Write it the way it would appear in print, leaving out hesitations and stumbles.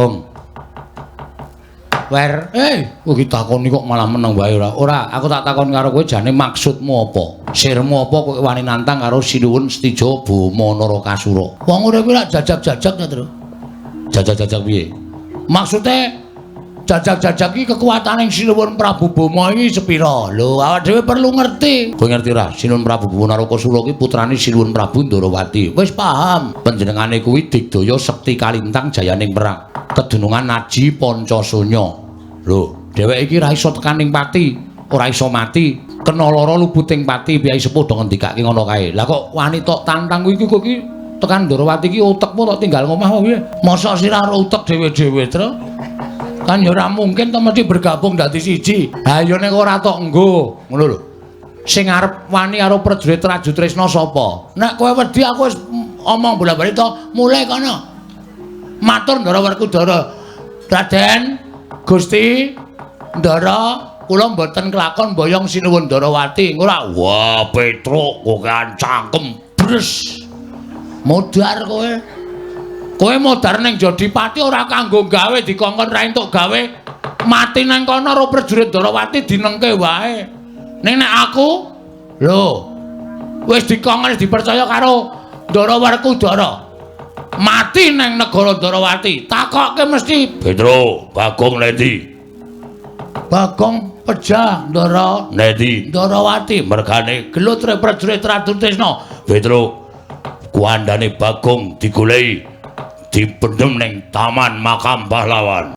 Gong. Wer, kowe iki takoni kok malah meneng wae ora. Ora, aku tak takon karo kowe jane maksudmu apa? Sirmu apa kowe wani nantang karo Sinuwun Setija Boma Narakasura? Wong urip kuwi lak jajak-jajak ta, Tru. Jajak-jajak piye? Maksude jajak-jajak iki kekuatane Sinuwun Prabu Boma iki sepira? Lho, awak dhewe perlu ngerti. Kowe ngerti ora? Sinuwun Prabu Boma Narakasura iki putrane Sinuwun Prabu Ndarawati. Wis paham. Panjenengane kuwi digdaya sekti kalintang jayaning perang. Kedunungan Aji Pancasunya. Lho, dheweke iki ora iso tekan ning pati, ora iso mati, kena lara luputing pati, piyai sepuh do ngendikake ngono kae. Lah kok wani tok tantang kuwi iki kowe iki tekan Ndarawati iki utekmu tok tinggal ngomah apa piye? Mosok sira ora utek dhewe-dhewe, Tru? Kan ya ora mungkin to mesti bergabung dadi siji. Ha ya nek ora tok nggo, ngono lho. Sing arep wani karo prajurit Trajutresna sapa? Nek kowe wedi aku wis omong bola-bali to, mulai kono. Matur Ndara Werkudara. Raden Gusti Ndara, kula mboten kelakon boyong Sinuwun Ndarawati. Ora. Wah, Petruk kokean cangkem bres. Modar kowe. Kowe modar ning Jodipati ora kanggo gawe dikongkon ra entuk gawe. Mati nang kono karo prajurit Ndarawati dinengke wae. Ning nek aku lho wis dikongkon dipercaya karo Ndara Werkudara. Mati nang negara Ndarawati, takokke mesti Petro, Bagong nendi? Bagong pejah Ndara Nendi? Ndarawati. Mergane Gelut prajurit Trajutresna. Petro, kuandane Bagong digoleki dipendhem ning Taman Makam Pahlawan.